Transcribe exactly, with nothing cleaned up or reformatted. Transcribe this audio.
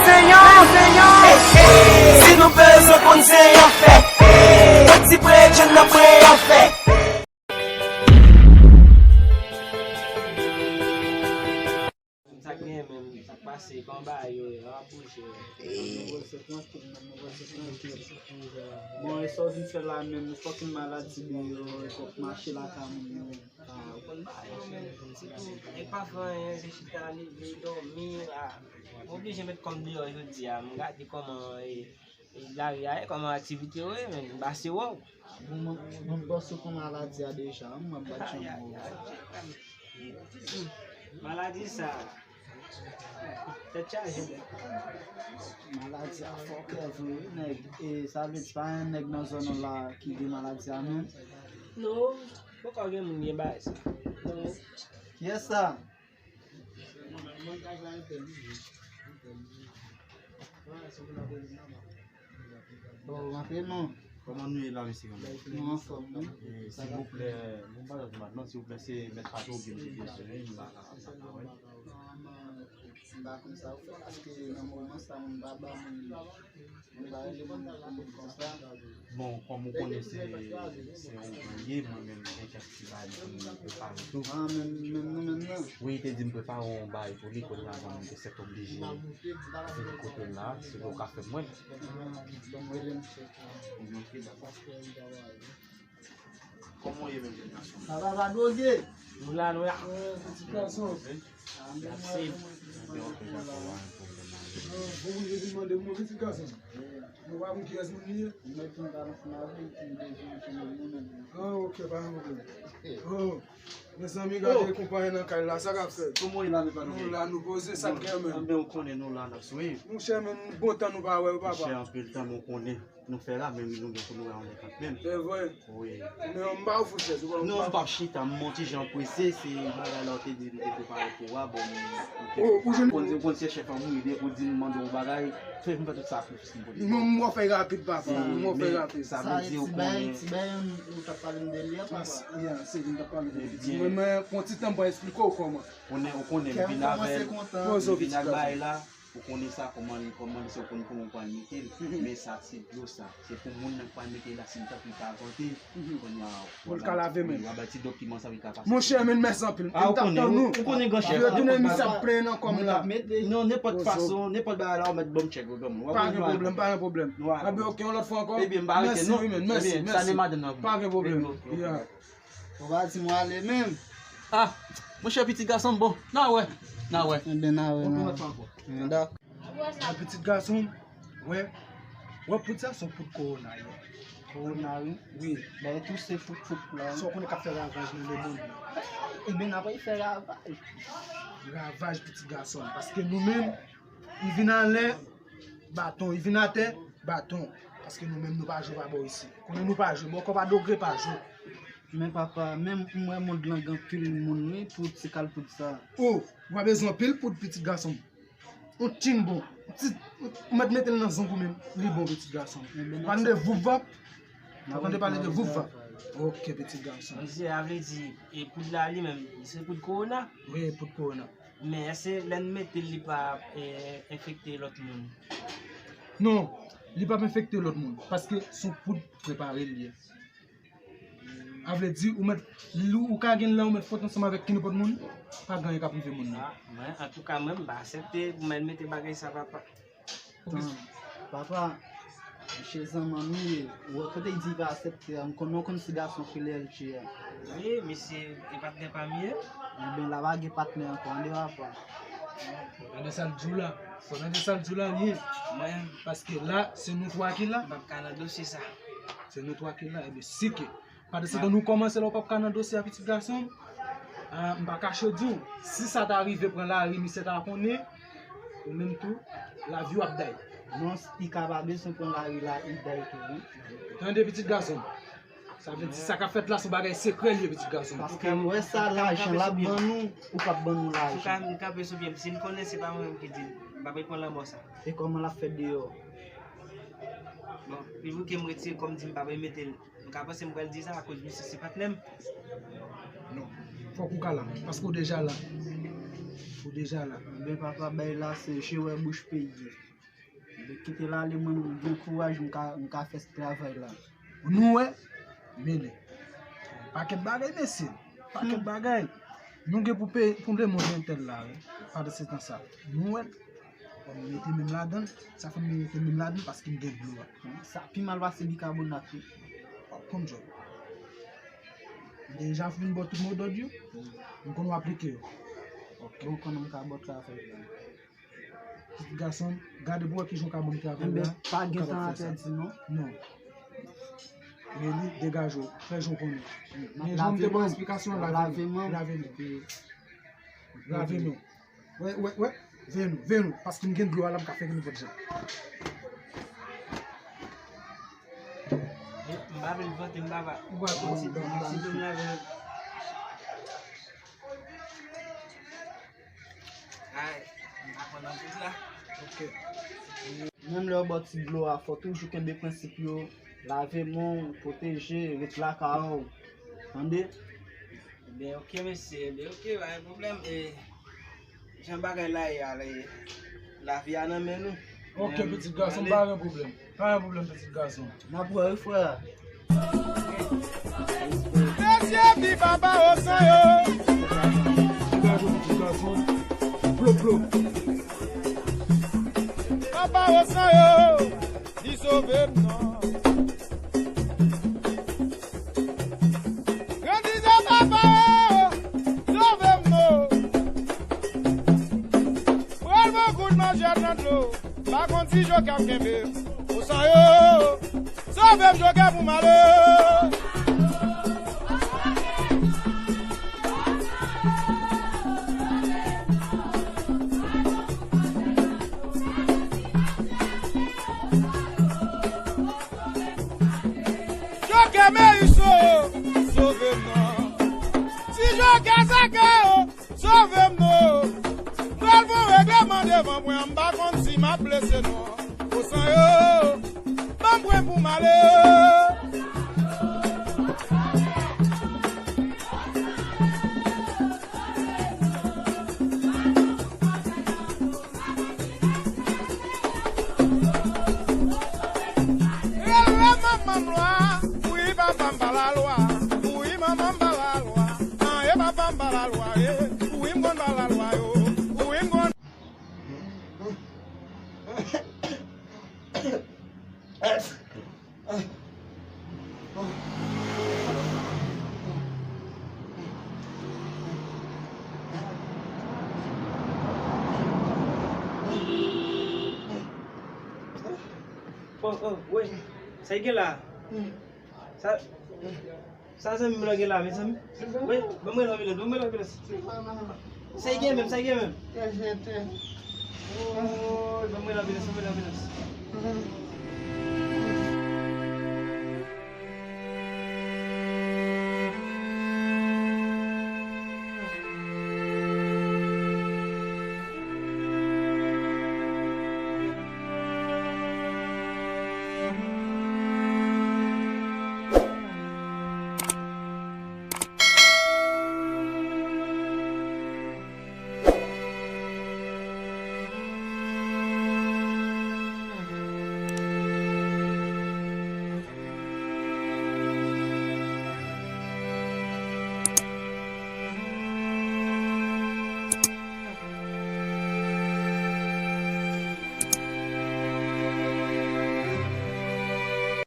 Senyè, Senyè. Si nou bezwen konn se yon fèt, yon ti preche n ap pre yon fèt. Sa k gen menm, sa k pase, kòman bagay yo ye, yo ap bouje. Bon, e sa w vin fè la menm, fòk yon maladi deyò, e kòk mache lakay moun yo. Ah, ou konn bagay yo menm, se tou. Nèg pa fè anyen, se chita, leve, dòmi, ah. Mwen oblije met kò m deyò jodi a, m gade kòman, e, e, lari a ye, kòman aktivite yo ye, men m pase wè w. Bon, mwen, mwen panse w pran maladi a deja, wi, mwen bat janm wè w. Maladi sa, tèt chaje. Maladi a fòkè vre, wi, nèg. E sa vle di, pa gen nèg nan zòn nou la ki gen maladi a menm? Non, poko gen moun gen bagay sa. Non. Kiyès sa? Oh, antre non. Kòman nou ye la, mesye, kanmenm? Nou anfòm, wi. E, silvouplè, nou pa nan non, silvouplè, se mèt Patwo ki m te bezwen, m pa ka, m pa ka wè. M pa konn sa ou fè, paske nan moman sa, moun pa ba moun, moun pa rele moun pou moun konsa. Bon, kòm ou konnen, se, se yon grann ye, mwen menm, gen kèk ti bagay pou m prepare tou. Ah, menm, menm nou menm nan. Wi, te di m prepare yon bagay pou li, kounye a, mwen menm, te sèt oblije vin kote l la, si w ka fè m wè. Ah, bon, mwen rele misye. Kòman w ye menm, jèn gason? Sa va, pa dwoge? Nou la, nou la. Pitit gason. Mèsi. Bon, bon, mwen vin mande mwen pitit gason. Nou pa konn kiyès moun li ye? Mwen tou, m pa nan fè mari, m bezwen konnen moun nan. Ah, ok, pa gen pwoblèm. Oh, mezanmi, gade konpayi nan kay la, sa k ap fèt? Kòman w ye la, nou pa nou la, nou poze, sa k gen menm? Anben, ou konnen nou la, n ap swiv. Monchè, men bon tan nou pa wè, papa. Monchè, anpil tan, men ou konnen. Nou fè la, men nou gen pou nou wè yon lè kanmenm. Se vre. Wi. Men m pa ofri chèz, ou pa. Non, m p ap chita, m yon ti jan prese, se bagay la w te di m te prepare pou w a, bon, m, m te, ou konn, ou konn se chèf an mwen, depi w di m mande yon bagay, fè m fè tout sakrifis m pou li. Non, m wè fè rapid, papa, m wè fè rapid. Sa vle di ou konnen. Ti bagay, ti bagay, ou t ap pale m de li a, papa. Ya, se li m t ap pale de li. Mwen, mwen, pran ti tan m pou eksplike w kòman. Konnen, ou konnen, m vin avè l, m vin ak bagay la. Ou konnen sa, kòman li, kòman li, se ou konn kòman ou pral mete l. Men sa, se dlo sa. Se pou moun nan k pral mete l la, si l tankou l ka vante, kounye a, pou l ka lave men. Wi, w a bay ti dokiman sa, pou l ka pase. Monchè, men mèsi anpil. Ah, ou konnen, ou konnen gran chèf. Yo tounen misye ap plenyen nan kòm la. Non, nenpòt fason, nenpòt bagay la, ou mèt ban m tchèk yo, ban m. Pa gen pwoblèm, pa gen pwoblèm. Anben, ok, yon lòt fwa ankò. Ebyen, m pa rete non. Mèsi, wi, men, mèsi, mèsi. Ebyen, sa ne madanm nan. Pa gen pwoblèm. Ebyen, ok, ok. Ou pa di mwen ale menm. Ah, monchè, pitit gason m, bon, n a wè, n a wè. Ebyen, n a wè, n a wè. Yon lòt fwa ankò. Ebyen, dak. Pitit gason m, wè, wè poud sa, se yon poud kowona ye. Kowona, wi. Wi. Bagay tou se fout, fout la. Sa w konnen k ap fè ravaj nan lemonn nan. Ebyen, n ap fè ravaj. Ravaj, pitit gason m, paske nou menm, li vin anlè, baton, li vin atè, baton. Paske nou menm, nou pa jwe pa bò isi. Konnen nou pa jwe, bò kòb a dogre pa jwe. Men papa, menm m wè mond lan gen anpil moun wi pou ti kal poud sa. O, ou pa bezwen anpil poud, pitit gason m. Yon tchin bon. Ti, ou mèt mete l nan zong ou menm. Li bon, pitit gason m. Ou pa tande voup vap? Ou tande pale de voup vap? Ok, pitit gason m. Misye, a vle di, e poud la li menm, se poud kowona? Wi, poud kowona. Men èske lè n mete l, li pa, eh, enfekte lòt moun? Non, li p ap enfekte lòt moun, paske se yon poud prepare l ye. A vle di, ou mèt, ou ka gen lè ou mèt fwòt ansanm avèk kenenpòt moun, pa gen anyen k ap rive moun nan. Ah, mwen, antouka, mwen, m pa aksepte pou mwen mete bagay sa, papa. Tan, papa, misye zanmanm li ye. Ou wè kote l di l pa aksepte a, m konnen w konn ti gason kilè l ye a. Wi, misye e patnè pa m ye. Ebyen, l ap lage patnè ankò, tande papa. Tande sa l di w la. Fò tande sa l di w la, li ye. Mwen. Paske la, se nou twa ki la. M p ap ka nan dosye sa. Se nou twa ki la, ebyen, si ke Pandan se tan nou kòmanse la, ou p ap ka nan dosye a, pitit gason m. Ah, m pa kache w di w, si sa ta rive pran lari, misye ta konnen, ou menm tou, lavi w ap day. Non, li ka pa bezwen pran lari la, li day tou, wi. Tande, pitit gason m. Sa vle di, sa k ap fèt la, se yon bagay sekrè li ye, pitit gason m. Paske m wè sa, lajan l ap ban nou, ou p ap ban nou lajan. Antouka, m kanpe sou pye m. Si m konnen se pa mwen menm ki di l, m p ap reponn lanmò sa. E kòman l ap fèt deyò? Bon, pi bouke m retire kò m, di m pa vle mete l. Nou ka panse m pral di sa akoz misye se patnè m. Non. Fòk ou ka la, paske w deja la. Ou deja la. Ebyen, papa, bay la, se je wè bouch peyi. Kite l ale, mwen, m gen kouraj, m ka, m ka fè travay la. Nou wè, mele. Pakèt bagay, mesye. Pakèt bagay. Nou gen pou peye, pou demonte entèl la, wi. Pandan se tan sa. Nou wè. Bon, m mete men m ladan l. Sa fè m mete men m ladan l paske m gen dlo a. Sa pi mal pase bikabonat, wi. W ap konn djòb. M deja fin ba w tout modòd yo. M konn w aplike yo. Ok. Bon, kòman m ka ba w travay la? Pitit gason m, gade pou w wè kijan w ka ban m travay la. Enben, pa gen tan a pèdi, non. Non. Meli, degaje w, fè jan w konnen. Men jan m te ba w esplikasyon, lave men. Lave men. Lave men. Wè, wè, wè. Veye nou, veye nou. Paske m gen dlo a la, m ka fè ki nenpòt jan. M pa vle vante, m pa va. Ou va konn si, si dlo m lave men. Ay, m pa konn anpil la. Ok. Menm lè w bò ti dlo a, fò toujou kenbe prensip yo, lave men w, pwoteje, ret lakay ou. Tande? Ebyen, ok, mesye. Ebyen, ok, pa gen pwoblèm. E, jan bagay la ye a, la, lavi a nan men nou. Ok, pitit gason, pa gen pwoblèm. Pa gen pwoblèm, pitit gason. N ap wè wi, frè. Mesye di papa Osan yo. Pitit gason, plop, plop. Papa Osan yo, di sove m non. Grandizè papa o, sove m non. Pral pran kout manchèt nan dlo. M pa konn si jokè ap kenbe m. Osan yo, sove m jokè pou m ale. Jokè Meyis o, sove m non. Ti jokè Zake o, sove m non. M pral fè yon regleman devan mwen, m pa konn si m ap blese non. Osan yo, ban m pwen pou m ale. Rele manman m lwa, wi papa m pa lalwa, wi manman m pa lalwa, an e papa m pa lalwa, e, wi m konn pa lalwa yo, wi m konn. Oh, oh, wi. Sa ki gen la? Sa, sa zanmi m la gen la, mezanmi. Wi, ban mwen rele anbilans, ban mwen rele anbilans. Sa ki gen menm, sa ki gen menm? Oh, ban mwen rele anbilans, ban mwen rele anbilans.